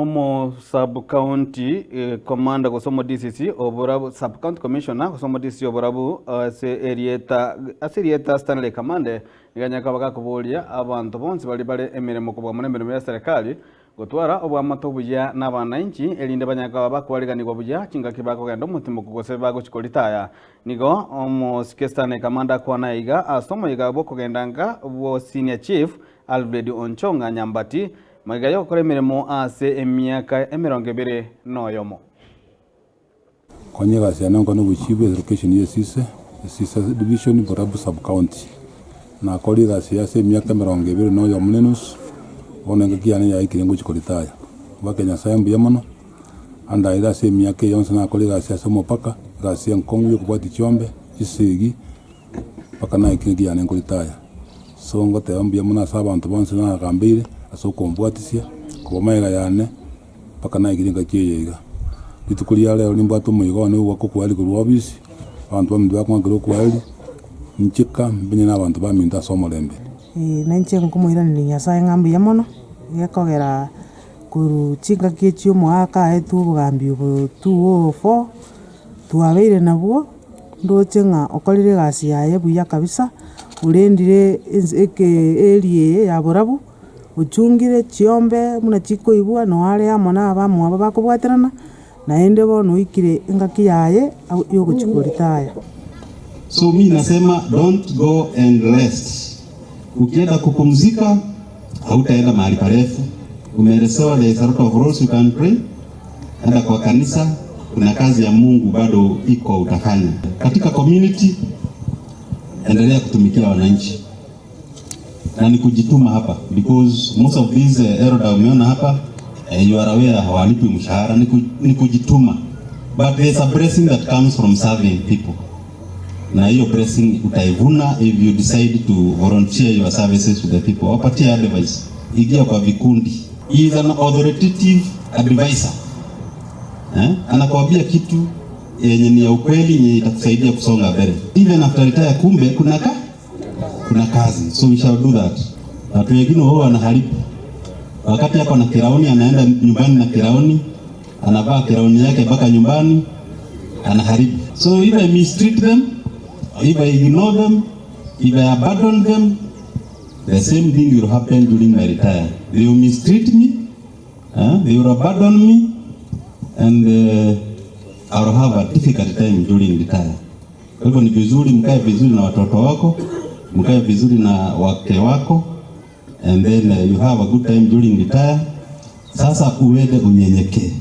Omo sub county commander gose omo DCC o Borabu, sub county commissioner gose omo DCC o Borabu ase erieta ase erieta Stanley Kamande nigo anyare koba gakoboria abanto bonsi baria bare emeremo kobua mono emeremo ya serikali gotwara oboamate obuya na abanainchi erinde banyare koba bakwariganigwa buya chingaki bakogenda omotimoku gose bagochia koritaya. Nigo omosike Stanley Kamande akwana iga ase omoyega bw'okogenda nka bwo Senior Chief Alfred Onchong'a Nyambati Magega y'ogokora emeremo ase emiaka 21. Konya egasi yane nkone obochief bwe location ya Esise, Esise division, Borabu sub county. Nakorire egasi eye ase emiaka 21 na enusu, bono engaki yane yaikire ngochia koritaya. Ngwake Nyasaye mbuya mono, andaire ase emiaka eye yonsi nakora egasi ase omopaka, egasi enkong'u ya okobwatia chiombe, chisegi, mpaka naikire engaki yane nkoritaya. So ngoteba mbuya mono ase abanto bonsi nagambeire ase okombwatisia, koba magega yane mpaka naikire engaki eye iga. Rituko ria rero nimbwate omoyega one ogoaka okwaeri korwa ofisi, abanto baminto bakong'akera okwaeri, nchika mbenye na abanto baminto ase omorembe. Na inche nkomoiraneria Nyasaye ng'a mbuya mono, gekogera korwa chingaki echio omogaka aetwe obogambi obo 204, twabeire nabwo. Ndoche ng'a okorire egasi yaye buya kabisa, orendire ense eke area eye ya borabu, ochungire chiombe buna chikoibwa noo are amo na abamwabo bakobwaterana, naende bono oikire engaki yaye ya ogochia koritaya. So mi nasema don't go and rest. Ukienda kupumzika hautaenda mahali parefu. Umeelezewa there is a lot of roles you can play. Enda kwa kanisa, kuna kazi ya Mungu bado iko utafanya. Katika community, endelea kutumikia wananchi na ni kujituma hapa because most of these elder umeona hapa you are aware hawalipwi mshahara, ni kujituma but there is a blessing that comes from serving people na hiyo blessing utaivuna if you decide to volunteer your services to the people. Wapatie advice, ingia kwa vikundi. He is an authoritative advisor eh? Anakuambia kitu yenye ni ya ukweli yenye itakusaidia kusonga mbele even after retire. Kumbe kuna kazi, so we shall do that. Watu wengine wao wanaharibu wakati ako na kirauni, anaenda nyumbani na kirauni, anavaa kirauni yake mpaka nyumbani, anaharibu. So if I mistreat them, if I ignore them, if I abandon them, the same thing will happen during my retire. They will mistreat me, they will abandon me, and I will have a difficult time during retire. Kwa hivyo ni vizuri mkae vizuri na watoto wako, mkae vizuri na wake wako, and then you have a good time during retire. Sasa uende unyenyekee.